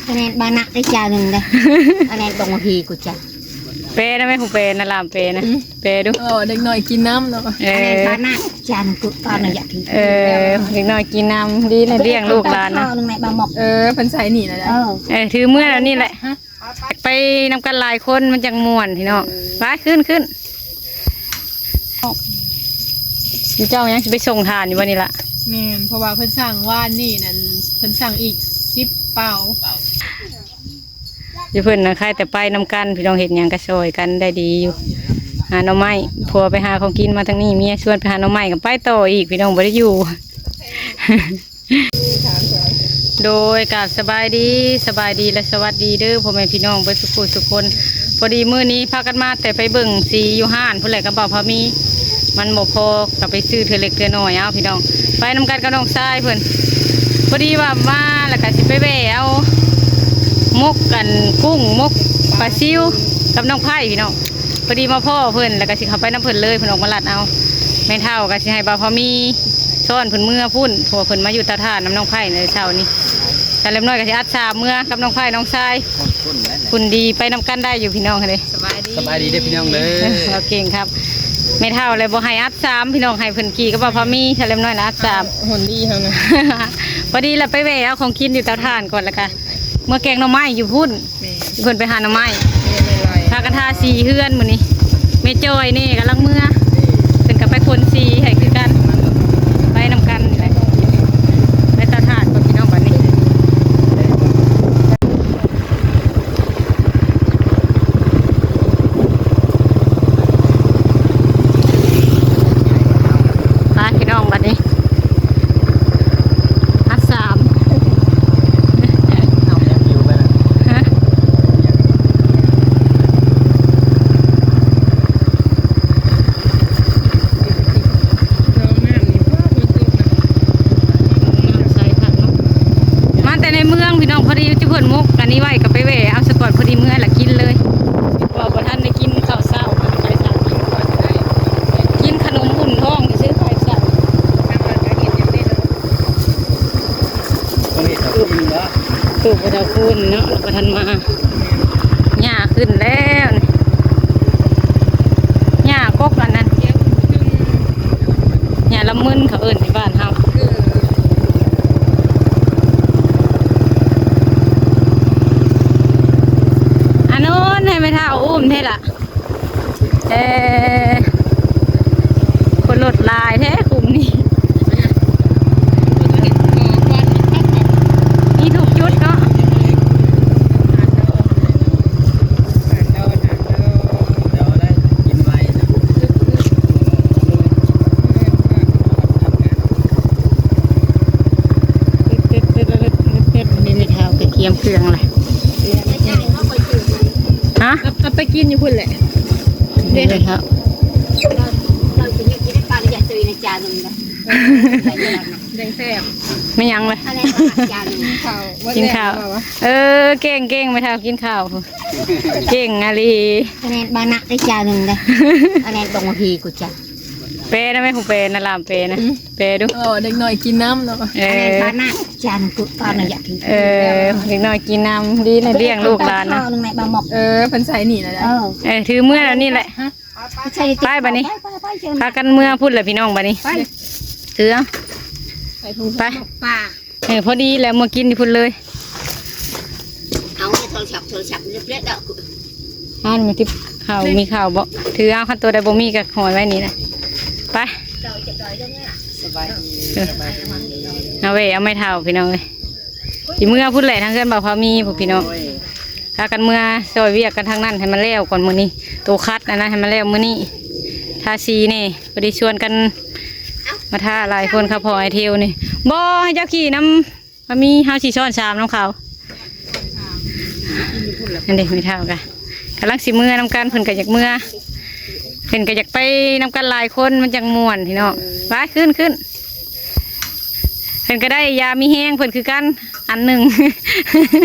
ຄະແນນບານະໄດ້ຈານໜຶ່ງເດ້ ຄະແນນບໍ່ຮຽນກູຈາ ແປນະແມ່ ຜູ້ແປນະ ລາມແປນະ ອືມ ແປດູ. ເອີ ເດັກນ້ອຍກິນນ້ຳເນາະ ເອີ ຄະແນນບານະຈານໜຶ່ງ ກູຕອນນັ້ນຢາກກິນ ເອີ ເດັກນ້ອຍກິນນ້ຳ ດີນະ ລ້ຽງລູກຫຼານນະ ເອີ ເພິ່ນໃສ່ນີ້ນະ ເອີ ເອີ ຖືເມືອແລ້ວນີ້ແຫຼະ ຮະ ໄປນຳກັນຫຼາຍຄົນມັນຈັ່ງມ່ວນພີ່ນ້ອງ ໄປ ຂຶ້ນ ຂຶ້ນ. ເຈົ້າຍັງຊິໄປສົ່ງທານຢູ່ບໍ່ນີ້ລະ? ແມ່ນ ເພາະວ່າເພິ່ນສັ່ງວານນີ້ນັ້ນ ເພິ່ນສັ່ງອີກສິບເປົາ ຢູ່ເພິ່ນນະ ໃຄ່ແຕ່ໄປນຳກັນ ພີ່ນ້ອງ ເຮັດຫຍັງກະຊ່ອຍກັນໄດ້ດີຢູ່ ຫາໜໍ່ໄມ້ ຜົວໄປຫາຂອງກິນມາທາງນີ້ ເມຍຊວນໄປຫາໜໍ່ໄມ້ ກະໄປຕໍ່ອີກ ພີ່ນ້ອງ ບໍ່ໄດ້ຢູ່. ໂດຍ ກາບສະບາຍດີ ສະບາຍດີ ແລະ ສະຫວັດດີເດີ ພໍ່ແມ່ພີ່ນ້ອງເບິດສຸຂູສຸຄົນ. ພໍດີມື້ນີ້ພາກັນມາແຕ່ໄປເບິ່ງສີຢູ່ຮ້ານພຸ້ນແຫຼະ ກັບບ່າວພາມີ ມັນບໍ່ພໍ ກະໄປຊື້ເທື່ອເລັກເທື່ອນ້ອຍ ເອົາ ພີ່ນ້ອງ ໄປນຳກັນກັບນ້ອງຊາຍເພິ່ນ. ພໍດີວ່າມາແລ້ວກະຊິໄປແວ່ເອົາໝົກ ອັນ ກຸ້ງ ໝົກປາຊິວ ກັບນ້ອງໄພ ພີ່ນ້ອງ. ພໍດີມາພໍ້ເພິ່ນ ແລ້ວກະຊິເຂົ້າໄປນຳເພິ່ນເລີຍ ເພິ່ນອອກມາລັດເອົາ. ແມ່ເຖົ້າກະຊິໃຫ້ບ່າວພາມີຊ້ອນເພິ່ນເມືອພຸ້ນ ເພາະວ່າເພິ່ນມາຢູ່ຕາທ່ານນຳນ້ອງໄພໃນເຊົ້ານີ້. ສາວແຫຼມນ້ອຍກະຊິອັດສາມເມືອກັບນ້ອງໄພນ້ອງຊາຍ ພຸ້ນດີ ໄປນຳກັນໄດ້ຢູ່ພີ່ນ້ອງເດ້. ສະບາຍດີ ສະບາຍດີເດີພີ່ນ້ອງເດີ. ເວົ້າເກັ່ງຄັບ ແມ່ເຖົ້າແລະບໍ່ໃຫ້ອັດສາມ ພີ່ນ້ອງ ໃຫ້ເພິ່ນຂີ່ກັບບ່າວພາມີ ສາວແຫຼມນ້ອຍລະອັດສາມ ເຮົາຫົນດີເຮົານະ. ພໍດີລະໄປແວ່ເອົາຂອງກິນຢູ່ເຕົາຖ່ານກ່ອນ ແລ້ວກະ ເມືອແກງໜໍ່ໄມ້ຢູ່ພຸ້ນ ແມ່ນ ເພິ່ນໄປຫາໜໍ່ໄມ້ ແມ່ນ ພາກັນທາສີເຮືອນມື້ນີ້ ແມ່ຈ້ອຍນີ້ກຳລັງເມືອ ເພິ່ນກະໄປຂົນສີໃຫ້ຄືກັນ ໄປນຳກັນແຫຼະ ໄປຕາທາດກ່ອນພີ່ນ້ອງບັດນີ້. ໄປພີ່ນ້ອງບັດນີ້ ອັດສາມ ຮະ ມາແຕ່ໃນເມືອງພີ່ນ້ອງ ພໍດີຈຸເພິ່ນໝົກອັນນີ້ໄວ້ ກະໄປແວ່ເອົາສະກ່ອນ ພໍດີເມືອລະກິນເລີຍ ເວົ້າບໍ່ທັນໄດ້ກິນເຂົ້າເຊົ້າ ໄປສາ ກິນຂະໜົມອຸ່ນທ້ອງຊື່ ໄປສາ. ຕູ້ບໍ່ເທົ່າຄູນເນາະ ບໍ່ທັນມາ ຫຍ້າຂຶ້ນແລ້ວນີ້ ຫຍ້າກົກອັນນັ້ນ ຫຍ້າລຳມຶນເຂົາເອີ້ນໃນບ້ານເຮົາ. ອານົນ ໃຫ້ແມ່ເຖົ້າອຸ້ມແທ້ລະ. ເອີ ຄົນລົດຫຼາຍແທ້ຄຸ້ມນີ້ ມີທຸກຈຸດເນາະ ນີ້ແມ່ເຖົ້າກະກຽມເຄື່ອງແຫຼະ ຮະ ເອົາໄປກິນຢູ່ພຸ້ນແຫຼະ. ເດ້ ເດ້ເນາະ ເຮົາຊິກິນປານຢ່າງຕື່ນໃນຈານໜຶ່ງນະ ຈັ່ງແຊບ ແມ່ນຫຍັງລະ ກິນເຂົ້າ ກິນເຂົ້າ ເອີ ເກັ່ງໆ ແມ່ເຖົ້າກິນເຂົ້າ ເກັ່ງອີ່ຫຼີ ຄະແນນບານະໄດ້ຈານໜຶ່ງເດ້ ຄະແນນບໍ່ຮຽນກູຈາ ແປນະແມ່ ຜູ້ແປນະ ລາມແປນະ ອືມ ແປດູ ເອີ ເດັກນ້ອຍກິນນ້ຳເນາະ ເອີ ຄະແນນບານະຈານກູຕອນນັ້ນຢາກກິນ ເອີ ເດັກນ້ອຍກິນນ້ຳ ດີນະ ລ້ຽງລູກຫຼານນະ ເອີ ເພິ່ນໃສ່ນີ້ນະ ເອີ ຖືເມືອແລ້ວນີ້ແຫຼະ ໄປບັດນີ້ ພາກັນເມືອພຸ້ນແຫຼະພີ່ນ້ອງບັດນີ້ ເອີ ໄປ ເອີ ພໍດີແລ້ວ ເມືອກິນຢູ່ພຸ້ນເລີຍ ເອົາໂທລະສັບ ໂທລະສັບເລັກໆ ເອົາ ເຮົາມີຕິບເຂົ້າ ມີເຂົ້າບໍ່ ຖືເອົາ ຄັນໂຕໃດບໍ່ມີກະຫ້ອຍໄວ້ນີ້ນະ ໄປ ສະບາຍດີ ເອີ ເອົາໄວ້ ເອົາໄມ້ເຖົ້າພີ່ນ້ອງເອີຍ ຊິເມືອພຸ້ນແຫຼະ ທາງເຮືອນບ່າວພາມີພຸ້ນພີ່ນ້ອງ ພາກັນເມືອຊ່ອຍວຽກກັນທາງນັ້ນໃຫ້ມັນແລ້ວກ່ອນມື້ນີ້ ໂຕຂັດອັນນັ້ນໃຫ້ມັນແລ້ວມື້ນີ້ ທາສີແດ່ ບໍ່ໄດ້ຊວນກັນມາທາຫຼາຍຄົນ ເຂົາພໍໄອເທວນີ້ ບໍ່ ໃຫ້ເຈົ້າຂີ່ນຳ ພາມີ ເຮົາຊິຊ້ອນສາມນຳເຂົາ ອັນນີ້ແມ່ເຖົ້າກະກຳລັງຊິເມືອນຳກັນ ເພິ່ນກະຢາກເມືອ ເພິ່ນກະຢາກໄປນຳກັນຫຼາຍຄົນ ມັນຈັ່ງມ່ວນພີ່ນ້ອງ ໄປ ຂຶ້ນ ຂຶ້ນ. ເພິ່ນກະໄດ້ຢາມີແຮງເພິ່ນຄືກັນ ອັນໜຶ່ງ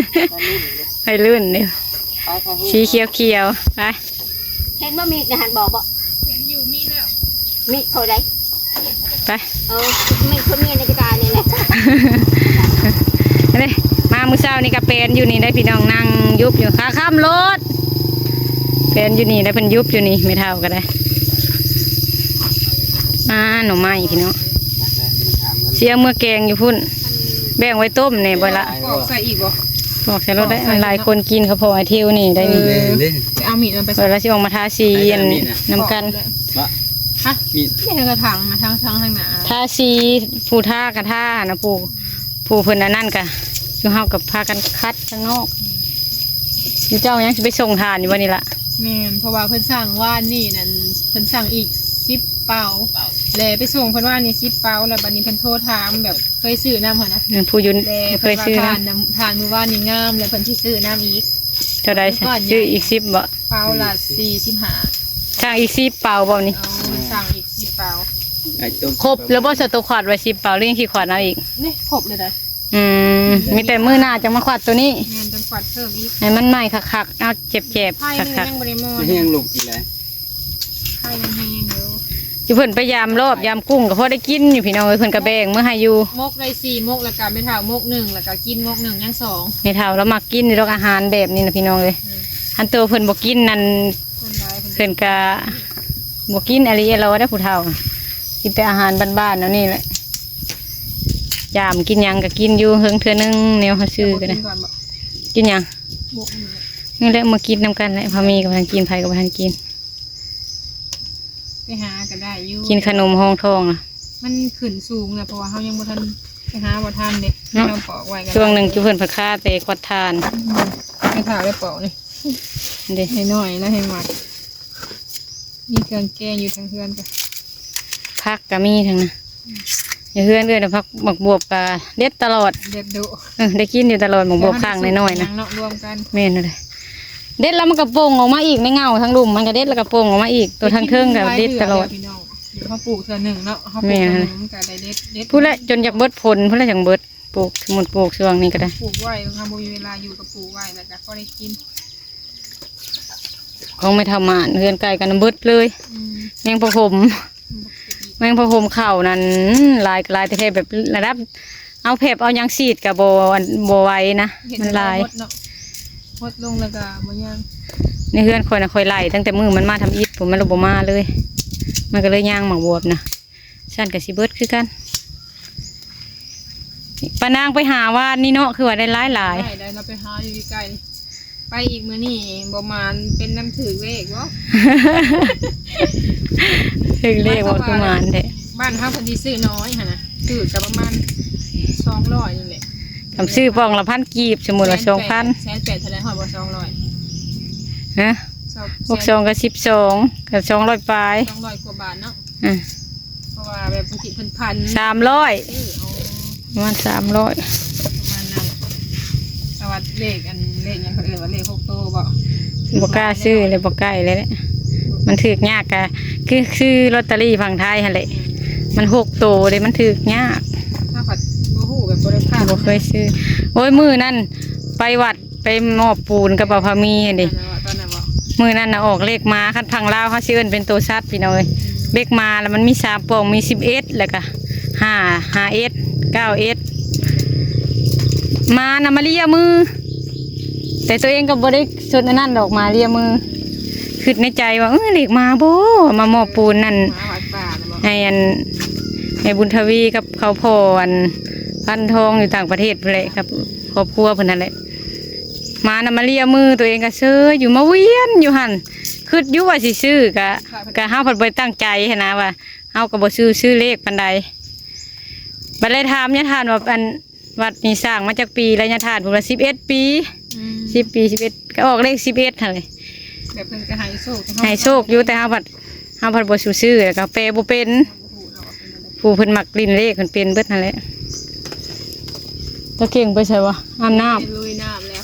ໄວລຸ້ນເດ້ ໄປ ໄປ ໄປ ສີຂຽວໆ ໄປ ເຫັນບໍ່ ມີດໃນຫັ້ນບໍ່ ບໍ່ ເຫັນຢູ່ ມີແລ້ວ ມີດເຂົາໃດ ໄປ ເອີ ມີດເຂົາມີໃນກະດານີ້ແຫຼະ ເດ້ ມາ ມື້ເຊົ້ານີ້ກໍແປນຢູ່ນີ້ໄດ໋ພີ່ນ້ອງ ນັ່ງຍຸບຢູ່ ຂາຄ່ຳໂລດ ແປນຢູ່ນີ້ໄດ໋ ເພິ່ນຍຸບຢູ່ນີ້ ແມ່ເຖົ້າກໍໄດ້. ອ່າ ໜໍ່ໄມ້ພີ່ນ້ອງ ຊິເອົາເມືອແກງຢູ່ພຸ້ນ ແບ່ງໄວ້ຕົ້ມແດ່ບໍ່ລະ? ປອກໃສ່ອີກບໍ່? ປອກໃສ່ໂລດໄດ໋ ມັນຫຼາຍຄົນກິນ ເຂົາພໍໄອທິວນີ້ໄດ໋ນີ້. ເອີ ໄປເອົາມີດມັນໄປໃສ່ ວ່າລາວຊິອອກມາທາສີອັນນຳກັນ. ຮະ? ມີດ ເຮັດກະຖາງນະ ທາງ ທາງ ທາງໜ້າ ທາສີ ຜູ້ທາກະທານະ ຜູ້ ຜູ້ເພິ່ນອັນນັ້ນກະ ຢູ່ເຮົາກະພາກັນຄັດທາງນອກ. ຢູ່ເຈົ້າຍັງຊິໄປສົ່ງທານຢູ່ບໍ່ນີ້ລະ? ແມ່ນ ເພາະວ່າເພິ່ນສັ່ງວານນີ້ນັ້ນ ເພິ່ນສັ່ງອີກສິບເປົາ ແລະໄປສົ່ງເພິ່ນວານນີ້ສິບເປົາ ແລ້ວບັດນີ້ເພິ່ນໂທຖາມແບບເຄີຍຊື້ນຳຫັ້ນນະ ແມ່ນ ຜູ້ຢູ່ ແລະເພິ່ນວ່າ ເຄີຍຊື້ນຳ ທານ ທານມື້ວານນີ້ງາມ ແລ້ວເພິ່ນຊິຊື້ນຳອີກ. ເທົ່າໃດຊະ? ຊື້ອີກສິບບໍ່? ເປົາລະສີ່ສິບຫ້າ. ສັ່ງອີກສິບເປົາບໍ່ນີ້? ເອົາ ເພິ່ນສັ່ງອີກສິບເປົາ. ຄົບແລ້ວບໍ່ຊະ? ໂຕຂວັດໄວ້ສິບເປົາ ຫຼືຍັງຊິຂວັດເອົາອີກ? ນີ້ຄົບເລີຍໄດ໋. ອືມ ມີແຕ່ມື້ໜ້າຈັ່ງມາຂວັດໂຕນີ້. ແມ່ນ ຈັ່ງຂວັດເພີ່ມອີກ ໃຫ້ມັນໃໝ່ຄັກໆ ເອົາແຈບໆ ໄຟມັນຍັງບໍ່ໄດ້ມອດ ແຮງລຸກອີກແລ້ວ ໄຟມັນແຮງຢູ່. ຊິເພິ່ນໄປຢາມລອບຢາມກຸ້ງກໍພໍໄດ້ກິນຢູ່ພີ່ນ້ອງເອີຍ ເພິ່ນກໍແບ່ງມື້ໃຫ້ຢູ່. ມົກໄດ້ສີ່ມົກ ແລ້ວກໍແມ່ເຖົ້າມົກໜຶ່ງ ແລ້ວກໍກິນມົກໜຶ່ງ ຍັງສອງ. ແມ່ເຖົ້າລາວມັກກິນຢູ່ດອກອາຫານແບບນີ້ນະພີ່ນ້ອງເອີຍ. ອືມ ຄັນໂຕເພິ່ນບໍ່ກິນນັ້ນ ເພິ່ນກໍບໍ່ກິນອີ່ຫຼີ ລາວໄດ້ຜູ້ເຖົ້າ ກິນແຕ່ອາຫານບ້ານໆ ແນວນີ້ແຫຼະ. ຢາມກິນຫຍັງກໍກິນຢູ່ເຮິງເທື່ອໜຶ່ງ ແນວເຮົາຊື້ກໍໄດ້. ກິນຫຍັງ? ນີ້ແຫຼະ ມາກິນນຳກັນແຫຼະ ພາມີກໍບໍ່ທັນກິນ ໃຜກໍບໍ່ທັນກິນ. ໄປຫາກໍໄດ້ຢູ່ ກິນຂະໜົມຮອງທ້ອງນະ. ມັນຂຶ້ນສູງນະ ເພາະວ່າເຮົາຍັງບໍ່ທັນ ໄປຫາບໍ່ທັນເດ້ ເນາະ ເຮົາປອກໄວ້ກໍໄດ້. ຊ່ວງໜຶ່ງຈຸເພິ່ນພັດຄາແຕ່ຂວັດຖ່ານ. ອືມ ແມ່ເຖົ້າໄດ້ປອກນີ້ ເດ້ ນ້ອຍໆ ລະແຮງມັກ. ມີເຄື່ອງແກງຢູ່ທາງເຮືອນກະ ຜັກກະມີທັງນັ້ນ. ຢູ່ເຮືອນເອື້ອຍນະ ຜັກໝາກບວບກະເດັດຕະຫຼອດ ເດັດດຸ. ເອີ ໄດ້ກິນຢູ່ຕະຫຼອດ ໝາກບວບຂ້າງນ້ອຍໆ ນະ ແມ່ນເລີຍ. ເດັດແລ້ວມັນກະປົ່ງອອກມາອີກ ໃນເຫງົ້າທາງລຸ່ມມັນກະເດັດ ແລ້ວກະປົ່ງອອກມາອີກ ໂຕທາງເທິງກະເດັດຕະຫຼອດ. ເຮົາປູກເທື່ອໜຶ່ງເນາະ ເຮົາປູກເທື່ອໜຶ່ງມັນກະໄດ້ເດັດ ເດັດ ພຸ້ນແຫຼະ ຈົນຢາກເບິດຜົນພຸ້ນແຫຼະ ຈັ່ງເບິດ. ປູກ ສົມມຸດປູກຊ່ວງນີ້ກໍໄດ້ ປູກໄວ້ ເຮົາບໍ່ມີເວລາຢູ່ກໍປູກໄວ້ ແລ້ວກໍພໍໄດ້ກິນ. ຂອງແມ່ເຖົ້າໝານ ເຮືອນໃກ້ກັນເບິດເລີຍ. ອືມ ແມງປະຫົມ ແມງປະຫົມເຂົ້ານັ້ນ ຫຼາຍກໍຫຼາຍແທ້ໆ ແບບລະດັບ ເອົາແຜບເອົາຫຍັງສີດກໍບໍ່ ບໍ່ໄຫວນະ ມັນຫຼາຍ. ເຮັດໃຫ້ເຮົາຫົດເນາະ ຫົດລົງແລ້ວກໍບໍ່ຍ່າງ. ໃນເຮືອນຂ້ອຍນະ ຂ້ອຍໄລ່ຕັ້ງແຕ່ມື້ມັນມາທຳອິດພຸ້ນ ມັນລະບໍ່ມາເລີຍ ມັນກໍເລີຍຍ່າງໝາກບວບນະ. ຊັ້ນກໍຊິເບິດຄືກັນ. ປານາງໄປຫາວານນີ້ເນາະ ຄືວ່າໄດ້ຫຼາຍໆ. ໄດ້ ໄດ້ ລາວໄປຫາຢູ່ໃກ້ໆ ໄປອີກມື້ນີ້ບໍ່ມານ ເປັນນຳຖືກເລກບໍ່? ຖືກເລກບໍ່ ຄືມານແທ້. ບ້ານເຮົາເພິ່ນຊິຊື້ນ້ອຍຫັ້ນນະ ຖືກກໍປະມານສອງຮ້ອຍນີ້ແຫຼະ. ຄັນຊື້ປ່ອງລະພັນກີບ ສົມມຸດວ່າສອງພັນ ແສນແປດ ແສນແປດເທົ່າໃດ ຮອດບໍ່ສອງຮ້ອຍ? ຮະ? ຫົກສອງກໍສິບສອງ ກໍສອງຮ້ອຍປາຍ ສອງຮ້ອຍກວ່າບາດເນາະ. ອືມ ເພາະວ່າແບບບາງທີເພິ່ນພັນ ສາມຮ້ອຍ ເອີ ອໍ ປະມານສາມຮ້ອຍ ປະມານນັ້ນ. ແຕ່ວ່າເລກ ອັນເລກຫຍັງເຂົາເອີ້ນວ່າເລກຫົກໂຕບໍ່? ບໍ່ກ້າຊື້ເລີຍ ບໍ່ໃກ້ເລີຍແຫຼະ ມັນຖືກຍາກ ກະຄືຊື້ລອດຕະລີ້ຝັ່ງໄທຫັ້ນແຫຼະ ມັນຫົກໂຕເດ້ ມັນຖືກຍາກ. ເຮົາກໍບໍ່ຮູ້ ແບບບໍ່ໄດ້ຜ່ານ ບໍ່ເຄີຍຊື້. ໂອ້ຍ ມື້ນັ້ນໄປວັດ ໄປມອບປູນກັບເອົາພາມີຫັ້ນເດ. ຕອນນັ້ນບໍ່? ມື້ນັ້ນນະອອກເລກມາ ຄັນຝັ່ງລາວເຮົາຊິເອີ້ນເປັນໂຕສັດພີ່ນ້ອງເອີຍ. ເລກມາລະມັນມີສາມປ່ອງ ມີສິບເອັດ ແລ້ວກະຫ້າ ຫ້າເອັດ ເກົ້າເອັດ ມານະມາເລຍມື ແຕ່ໂຕເອງກໍບໍ່ໄດ້ສົນອັນນັ້ນດອກ ມາເລຍມື. ຄິດໃນໃຈວ່າ ເອີ ເລກມາບໍ່ ມາມອບປູນນັ້ນ ໃຫ້ອັນ ໃຫ້ບຸນທະວີກັບເຂົາພໍ່ອັນພັນທອງຢູ່ຕ່າງປະເທດພຸ້ນແຫຼະ ກັບຄອບຄົວເພິ່ນຫັ້ນແຫຼະ. ມານຳມາເລຍມື ໂຕເອງກໍເຊີຍຢູ່ ມາວຽນຢູ່ຫັ້ນ ຄິດຢູ່ວ່າຊິຊື້ ກະ ກະເຮົາພັດບໍ່ໄດ້ຕັ້ງໃຈຫັ້ນນະ ວ່າເຮົາກໍບໍ່ຊື່ ຊື່ເລກປານໃດ. ບັດໄດ້ຖາມຍາທ່ານວ່າ ອັນ ວັດນີ້ສ້າງມາຈັກປີແລ້ວ? ຍາທ່ານເພິ່ນວ່າສິບເອັດປີ. ອືມ ສິບປີ ສິບເອັດ ກໍອອກເລກສິບເອັດຫັ້ນແຫຼະ. ແບບເພິ່ນກໍໃຫ້ໂຊກ ໃຫ້ໂຊກຢູ່ ແຕ່ເຮົາພັດ ເຮົາພັດບໍ່ສູ່ຊື້ ແລ້ວກໍແປບໍ່ເປັນ. ຜູ້ເພິ່ນມັກຫຼິ້ນເລກເພິ່ນເປັນເບິດຫັ້ນແຫຼະ. ຕາເກັ່ງໄປໃສວະ? ອາບນ້ຳ ໄປລຸຍນ້ຳແລ້ວ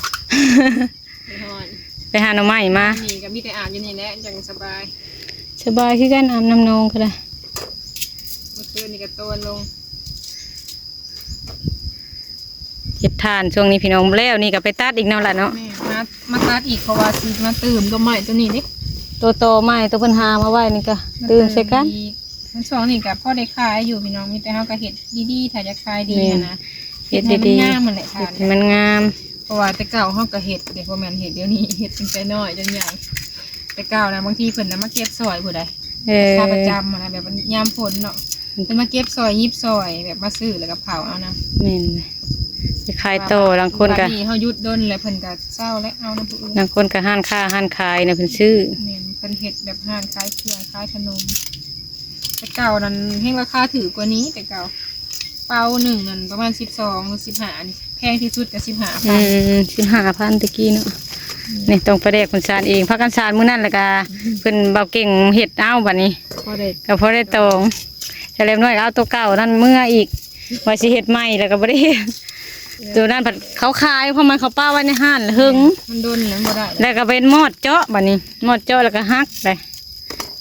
ໄປຮ້ອນ ໄປຫາໜໍ່ໄມ້ມາ. ນີ້ກໍມີແຕ່ອາບຢູ່ນີ້ແຫຼະ ຈັ່ງສະບາຍ. ສະບາຍຄືກັນ ອາບນ້ຳໜອງກໍໄດ້. ເມື່ອຄືນນີ້ກໍໂຕນລົງ ເຮັດຖ່ານຊ່ວງນີ້ພີ່ນ້ອງ. ແລ້ວນີ້ກໍໄປຕັດອີກແນວລະເນາະ. ແມ່ນ ມາ ມາຕັດອີກ ເພາະວ່າຊິມາຕື່ມຕົ້ນໄມ້ຕົວນີ້ເດ້. ຕົວຕໍໄມ້ ຕົວເພິ່ນຫາມາໄວ້ນີ້ກໍຕື່ມໃສ່ກັນ. ມາຕື່ມອີກ ຊ່ວງນີ້ກໍພໍໄດ້ຂາຍຢູ່ພີ່ນ້ອງ ມີແຕ່ເຮົາກໍເຮັດດີໆ ຖ້າຢາກຂາຍດີ ແມ່ນ ຫັ້ນນະ. ເຮັດໃຫ້ມັນງາມຫັ້ນແຫຼະ ເຮັດໃຫ້ມັນງາມ ເພາະວ່າແຕ່ເກົ່າເຮົາກໍເຮັດເດ້ ບໍ່ແມ່ນເຮັດດຽວນີ້ ເຮັດຕັ້ງແຕ່ນ້ອຍຈົນໃຫຍ່. ແຕ່ເກົ່ານະ ບາງທີເພິ່ນນະມາເກັບຊ່ອຍຜູ້ໃດ ເອີ ເຮັດຄາປະຈຳຫັ້ນນະ ແບບຍາມຝົນເນາະ ເພິ່ນມາເກັບຊ່ອຍ ຫຍິບຊ່ອຍ ແບບມາຊື້ແລ້ວກໍເຜົາເອົານະ. ແມ່ນ ໄປຂາຍຕໍ່. ບາງຄົນກໍ ບາດນີ້ເຮົາຢຸດດົນແລ້ວ ເພິ່ນກໍເຊົາແລ້ວ ເອົານຳຜູ້ອື່ນ. ບາງຄົນກໍຮ້ານຄ້າຮ້ານຂາຍນະ ເພິ່ນຊື້. ແມ່ນ ເພິ່ນເຮັດແບບຮ້ານຂາຍເຄື່ອງຂາຍຂະໜົມ. ແຕ່ເກົ່ານັ້ນແຮງລາຄາຖືກກວ່ານີ້ ແຕ່ເກົ່າ ເປົາໜຶ່ງນັ້ນປະມານສິບສອງຫຼືສິບຫ້າ ນີ້ແພງທີ່ສຸດກໍສິບຫ້າພັນ. ອືມ ສິບຫ້າພັນແຕ່ກີ້ເນາະ. ອືມ ນີ້ຕ້ອງປາແດກເພິ່ນສານເອງ ພາກັນສານມື້ນັ້ນ ແລ້ວກໍ ອືມ ເພິ່ນເບົາເກັ່ງເຮັດເອົາ. ບາດນີ້ ພໍໄດ້ ກໍພໍໄດ້ຕອງ. ສາວແຫຼມນ້ອຍກໍເອົາໂຕເກົ່ານັ້ນເມືອອີກ ວ່າຊິເຮັດໃໝ່ ແລ້ວກໍບໍ່ໄດ້ເຮັດ. ໂຕນັ້ນພັດເຂົາຂາຍ ເພາະມັນເຂົາປະໄວ້ໃນຮ້ານເຫິງ ມັນດົນແລ້ວບໍ່ໄດ້ ແລ້ວກໍເປັນມອດເຈາະ. ບາດນີ້ມອດເຈາະແລ້ວກໍຫັກໄດ້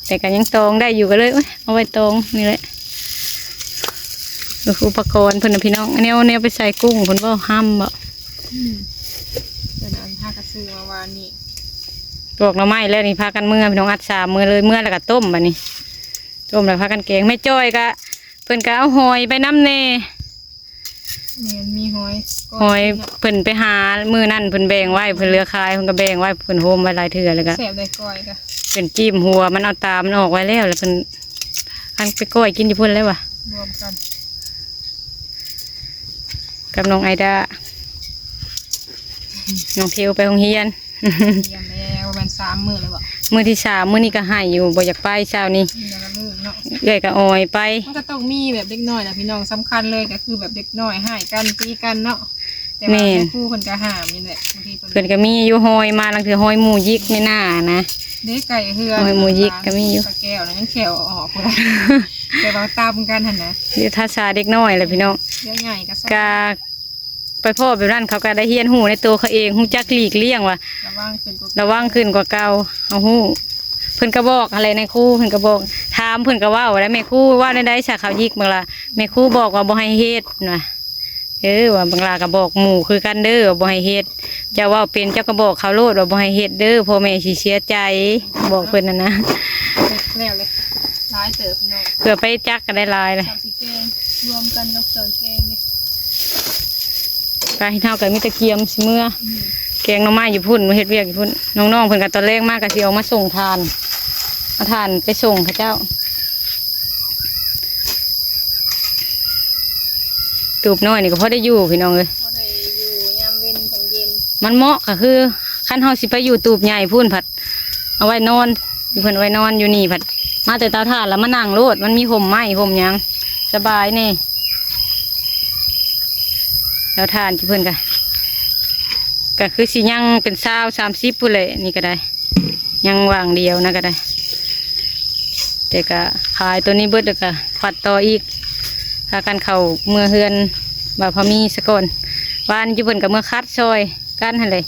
ແຕ່ກໍຍັງຕອງໄດ້ຢູ່ ກໍເລີຍ ໂອ້ຍ ເອົາໄວ້ຕອງນີ້ແຫຼະ. ອຸປະກອນເພິ່ນນະພີ່ນ້ອງ ແນວ ແນວໄປໃສ່ກຸ້ງເພິ່ນບໍ່ ຫ້ຳບໍ່. ອືມ ເພິ່ນເອົາ ຫາກໍຊື້ມາວານນີ້ ປອກໜໍ່ໄມ້ແລ້ວນີ້ ພາກັນເມືອພີ່ນ້ອງ ອັດສາມມື້ເລີຍ. ເມືອແລ້ວກໍຕົ້ມ. ບາດນີ້ຕົ້ມແລ້ວພາກັນແກງ. ແມ່ຈ້ອຍກໍ ເພິ່ນກໍເອົາຫອຍໄປນຳແດ່. ແມ່ນ ມີຫອຍ ຫອຍເນາະ ເພິ່ນໄປຫາມື້ນັ້ນ ເພິ່ນແບ່ງໄວ້ ເພິ່ນເຫຼືອຂາຍ ເພິ່ນກໍແບ່ງໄວ້ ເພິ່ນໂຮມໄວ້ຫຼາຍເທື່ອ ແລ້ວກໍ ແຊບໄດ໋ ກ້ອຍກໍ ເພິ່ນຈີ້ມຫົວມັນ ເອົາຕາມັນອອກໄວ້ແລ້ວ ແລ້ວເພິ່ນ ອັນໄປກ້ອຍກິນຢູ່ພຸ້ນແລ້ວວ່າ ລວມກັນ. ກັບນ້ອງໄອດາ ນ້ອງທິວໄປໂຮງຮຽນ. ຮຽນແລ້ວ ປະມານສາມມື້ແລ້ວບໍ? ມື້ທີສາມ ມື້ນີ້ກໍໄຫ້ຢູ່ ບໍ່ຢາກໄປເຊົ້ານີ້ ເອື້ອຍກໍອອຍໄປ. ມັນກໍຕ້ອງມີແບບເດັກນ້ອຍນະພີ່ນ້ອງ ສຳຄັນເລີຍກໍຄືແບບເດັກນ້ອຍຮ້າຍກັນ ຕີກັນເນາະ. ແຕ່ວ່າ ແມ່ນ ແມ່ຄູເພິ່ນກໍຫ້າມນີ້ແຫຼະ ບາງທີເພິ່ນ ເພິ່ນກໍມີຢູ່ ຫອຍມາ ລາງເທື່ອຫອຍໝູຍິກໃນໜ້ານະ ເດ້ ໃກ້ເຮືອນ ຫອຍໝູຍິກກໍມີຢູ່. ປາແກ້ວນະຍັງແຂ້ວອອກພຸ້ນນະ ແຕ່ວ່າຕຳກັນຫັ້ນນະ ເຮັດພາສາເດັກນ້ອຍແຫຼະພີ່ນ້ອງ. ດຽວໃຫຍ່ກໍ ກໍ ໄປພໍ້ແບບນັ້ນ ເຂົາກໍໄດ້ຮຽນຮູ້ໃນໂຕເຂົາເອງ ຮູ້ຈັກຫຼີກລ່ຽງວ່າ ລະວັງຂຶ້ນກວ່າ ລະວັງຂຶ້ນກວ່າເກົ່າ. ເຮົາຮູ້ ເພິ່ນກໍບອກຫັ້ນແຫຼະ ນາຍຄູເພິ່ນກໍບອກ ຖາມເພິ່ນກໍເວົ້າໄດ້ ແມ່ຄູເວົ້າແນວໃດຊະ ເຂົາຍິກບັກຫຼາ ແມ່ຄູບອກວ່າບໍ່ໃຫ້ເຮັດນະ. ເອີ ວ່າບັກຫຼາກໍບອກໝູຄືກັນເດີ ວ່າບໍ່ໃຫ້ເຮັດ ເຈົ້າເວົ້າເປັນເຈົ້າກໍບອກເຂົາໂລດວ່າບໍ່ໃຫ້ເຮັດເດີ ພໍ່ແມ່ຊິເສຍໃຈ ບອກເພິ່ນຫັ້ນນະ. ແລ້ວເລີຍ ຫຼາຍເຕີບເນາະ ເພື່ອໄປຈັກກໍໄດ້ຫຼາຍເລີຍ. ແກງ ລວມກັນກັບເຄື່ອງແກງເດ້. ໄປ ເຮົາກໍມີແຕ່ກຽມຊິເມືອ ອືມ ແກງໜໍ່ໄມ້ຢູ່ພຸ້ນ ມາເຮັດວຽກຢູ່ພຸ້ນ. ນ້ອງໆເພິ່ນກໍຕອນແລງມາກໍຊິອອກມາສົ່ງຖ່ານ ເອົາຖ່ານໄປສົ່ງເຂົາເຈົ້າ. ຕູບນ້ອຍນີ້ກໍພໍໄດ້ຢູ່ພີ່ນ້ອງເອີຍ ພໍໄດ້ຢູ່ຍາມເວັນ ຍາມເຢັນ ມັນເໝາະ ກໍຄືຄັນເຮົາຊິໄປຢູ່ຕູບໃຫຍ່ພຸ້ນ ພັດເອົາໄວ້ນອນ ຢູ່ເພິ່ນໄວ້ນອນ ຢູ່ນີ້ພັດມາແຕ່ເຕົາຖ່ານແລ້ວມານັ່ງໂລດ ມັນມີຮົ່ມໄມ້ຮົ່ມຫຍັງ ສະບາຍແດ່. ເຕົາຖ່ານທີ່ເພິ່ນກະ ກະຄືຊິຍັງເປັນຊາວ ສາມສິບພຸ້ນແຫຼະ ນີ້ກະໄດ້ ຍັງຫວ່າງດຽວນະກະໄດ້ ແຕ່ກະຂາຍໂຕນີ້ເບິດ ແລ້ວກະຂວັດຕໍ່ອີກ ພາກັນເຂົ້າເມືອເຮືອນບ່າວພາມີສາກ່ອນ. ວານຢູ່ເພິ່ນກະເມືອຂັດຊ່ອຍ ກັນຫັ້ນແຫຼະ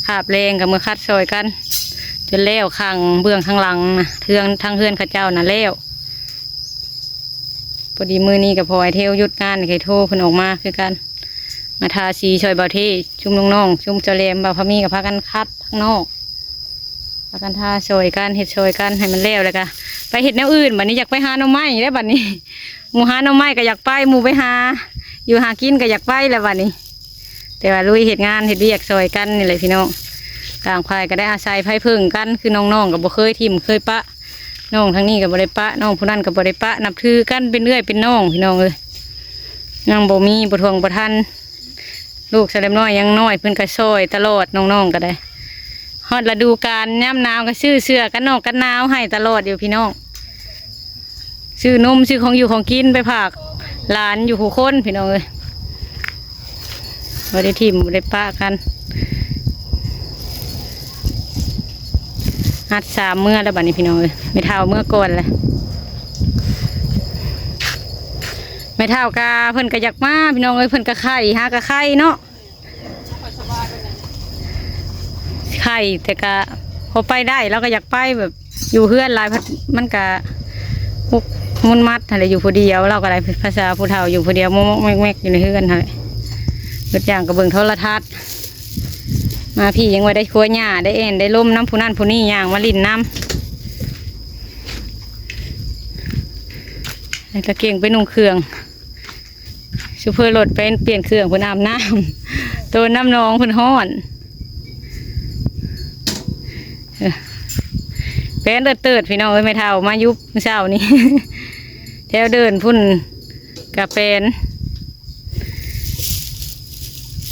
ຄາບແລງກໍເມືອຂັດຊ່ອຍກັນ ຈົນແລ້ວຂ້າງເບື້ອງຂ້າງຫຼັງນະ ເຮືອນ ທາງເຮືອນເຂົາເຈົ້ານະແລ້ວ. ພໍດີມື້ນີ້ກໍພໍອ້າຍເທວຢຸດງານ ກໍໂທເພິ່ນອອກມາຄືກັນ ມາທາສີຊ່ອຍບ່າວເທ ຊຸມນ້ອງໆ ຊຸມເຈົ້າແຫຼມ ບ່າວພາມີກໍພາກັນຂັດທາງນອກ ພາກັນທາຊ່ອຍກັນ ເຮັດຊ່ອຍກັນໃຫ້ມັນແລ້ວ ແລ້ວກໍໄປເຮັດແນວອື່ນ. ບັດນີ້ຢາກໄປຫາໜໍ່ໄມ້ແລ້ວບັດນີ້ ໝູ່ຫາໜໍ່ໄມ້ກໍຢາກໄປ ໝູ່ໄປຫາຢູ່ຫາກິນກໍຢາກໄປແລ້ວບັດນີ້. ແຕ່ວ່າລຸຍເຮັດງານເຮັດວຽກຊ່ອຍກັນນີ້ແຫຼະພີ່ນ້ອງ ຕ່າງຝ່າຍກໍໄດ້ອາໄສໃຜເພິ່ງກັນ ຄືນ້ອງໆກໍບໍ່ເຄີຍຖິ້ມເຄີຍປະ ນ້ອງທາງນີ້ກໍບໍ່ໄດ້ປະ ນ້ອງຜູ້ນັ້ນກໍບໍ່ໄດ້ປະ ນັບຖືກັນເປັນເອື້ອຍເປັນນ້ອງພີ່ນ້ອງເອີຍ. ຍັງບໍ່ມີ ບໍ່ຖ້ວງບໍ່ທັນ ລູກສາວແຫຼມນ້ອຍຍັງນ້ອຍ ເພິ່ນກໍຊ່ອຍຕະຫຼອດ ນ້ອງໆກໍໄດ້ ຮອດລະດູການຍາມໜາວກໍຊື້ເສື້ອກັນໜອກກັນໜາວໃຫ້ຕະຫຼອດຢູ່ພີ່ນ້ອງ. ຊື້ນົມຊື້ຂອງຢູ່ຂອງກິນໄປຝາກຫຼານຢູ່ຄູ່ຄົນພີ່ນ້ອງເອີຍ ບໍ່ໄດ້ຖິ້ມບໍ່ໄດ້ປະກັນ. ອັດສາມເມືອແລ້ວບັດນີ້ພີ່ນ້ອງເອີຍ ແມ່ເຖົ້າເມືອກ່ອນແຫຼະ ແມ່ເຖົ້າກະເພິ່ນກະຢາກມາພີ່ນ້ອງເອີຍ ເພິ່ນກະໄຂ້ ຫາກະໄຂ້ເນາະ. ໄຂ້ ແຕ່ກະພໍໄປໄດ້ ລາວກໍຢາກໄປ ແບບຢູ່ເຮືອນຫຼາຍ ມັນກະມຸກມຸນມັດຫັ້ນແຫຼະ ຢູ່ຜູ້ດຽວ ລາວກໍໄດ້ພາສາຜູ້ເຖົ້າ ຢູ່ຜູ້ດຽວມົກໆແມັກໆຢູ່ໃນເຮືອນຫັ້ນແຫຼະ ເບິດຢ່າງກໍເບິ່ງໂທລະທັດ ມາພີ້ຍັງວ່າໄດ້ຄົວຫຍ້າ ໄດ້ແອ່ນໄດ້ລົມນຳຜູ້ນັ້ນຜູ້ນີ້ ຍ່າງມາຫຼິ້ນນຳ ແລ້ວກໍເກັ່ງໄປນຸ່ງເຄື່ອງ ສ ຢູ່ເພີລົດໄປປ່ຽນເຄື່ອງ ເພິ່ນອາບນ້ຳ ໂຕນນ້ຳໜອງ ເພິ່ນຮ້ອນ. ເອີ ແປນເຕີດໆ ພີ່ນ້ອງເອີຍ ແມ່ເຖົ້າມາຢູ່ມື້ເຊົ້ານີ້ ແຖວເດີ່ນພຸ້ນກະແປນ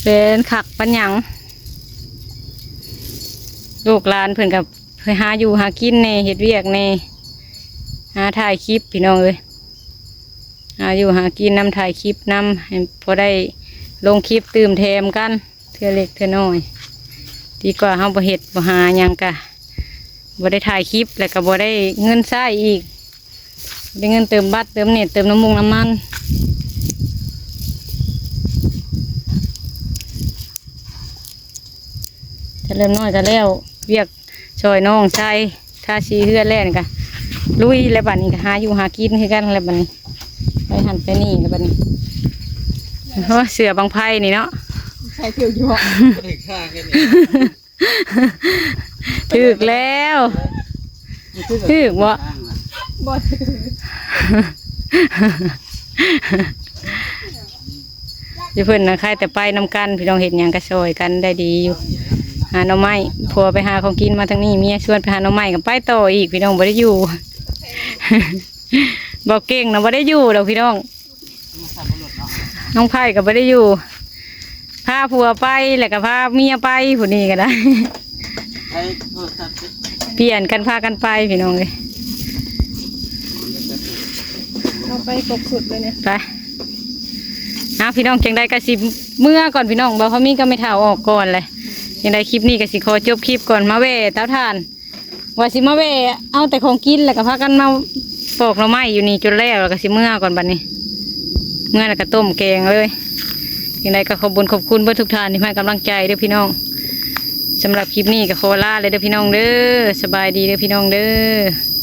ແປນຄັກປານຫຍັງ. ລູກຫຼານເພິ່ນກະໄປຫາຢູ່ຫາກິນແດ່ ເຮັດວຽກແດ່ ຫາຖ່າຍຄລິບ ພີ່ນ້ອງເອີຍ ຫາຢູ່ຫາກິນນຳ ຖ່າຍຄລິບນຳ ໃຫ້ພໍໄດ້ລົງຄລິບຕື່ມແຖມກັນ ເທື່ອເລັກເທື່ອນ້ອຍ ດີກວ່າເຮົາບໍ່ເຮັດບໍ່ຫາຫຍັງກະ ບໍ່ໄດ້ຖ່າຍຄລິບ ແລ້ວກໍບໍ່ໄດ້ເງິນໃຊ້ອີກ ໄດ້ເງິນເຕີມບັດ ເຕີມເນັດ ເຕີມນ້ຳມັນ ນ້ຳມັນ. ເຈົ້າເລີ່ມນ້ອຍກໍແລ້ວວຽກຊ່ອຍນ້ອງຊາຍ ທາສີເຮືອນແລ້ວນີ້ກໍລຸຍແລ້ວ ບັດນີ້ກໍຫາຢູ່ຫາກິນຄືກັນແລ້ວ ບັດນີ້ໄປຫັ້ນໄປນີ້ແລ້ວ ບັດນີ້. ໂອ້ ເສືອບັ້ງໄຟນີ້ເນາະ ໃສ່ຖືກຢູ່ບໍ່? ບໍ່ໄດ້ຂ້າງກັນນີ້ ຖືກແລ້ວ ຖືກບໍ່? ບໍ່ຖືກ ຢູ່ເພິ່ນນະ ໃຄ່ແຕ່ໄປນຳກັນ ພີ່ນ້ອງ ເຮັດຫຍັງກໍຊ່ອຍກັນໄດ້ດີຢູ່ ຫາໜໍ່ໄມ້ ຜົວໄປຫາຂອງກິນມາທາງນີ້ ເມຍຊວນໄປຫາໜໍ່ໄມ້ ກໍໄປຕໍ່ອີກ ພີ່ນ້ອງ ບໍ່ໄດ້ຢູ່ ບໍ່ເກັ່ງນະ ບໍ່ໄດ້ຢູ່ດອກ ພີ່ນ້ອງ. ນ້ອງໄພກໍບໍ່ໄດ້ຢູ່ ພາຜົວໄປ ແລ້ວກໍພາເມຍໄປ ຜູ້ນີ້ກໍໄດ້ ໃຊ້ໂທລະສັບ ປ່ຽນກັນພາກັນໄປ ພີ່ນ້ອງເອີຍ. ເອົາໄປຄົບຊຸດເລີຍນີ້ ໄປ ເອົາ ພີ່ນ້ອງ ຈັ່ງໃດກໍຊິເມືອກ່ອນ ພີ່ນ້ອງ ບໍ່ພໍມີກໍແມ່ເຖົ້າອອກກ່ອນແຫຼະ. ຈັ່ງໃດຄລິບນີ້ກໍຊິຂໍຈົບຄລິບກ່ອນ ມາແວ່ເຕົາຖ່ານ ວ່າຊິມາແວ່ເອົາແຕ່ຂອງກິນ ແລ້ວກໍພາກັນມາປອກໜໍ່ໄມ້ຢູ່ນີ້ຈົນແລ້ວ ແລ້ວກໍຊິເມືອກ່ອນບັດນີ້ ເມືອແລ້ວກໍຕົ້ມແກງເລີຍ. ຈັ່ງໃດກໍຂອບບຸນຂອບຄຸນເບິດທຸກທ່ານທີ່ໃຫ້ກຳລັງໃຈເດີ້ພີ່ນ້ອງ. ສຳລັບຄລິບນີ້ກໍຂໍລາເລີຍເດີ້ພີ່ນ້ອງເດີ້ ສະບາຍດີເດີ້ພີ່ນ້ອງເດີ້.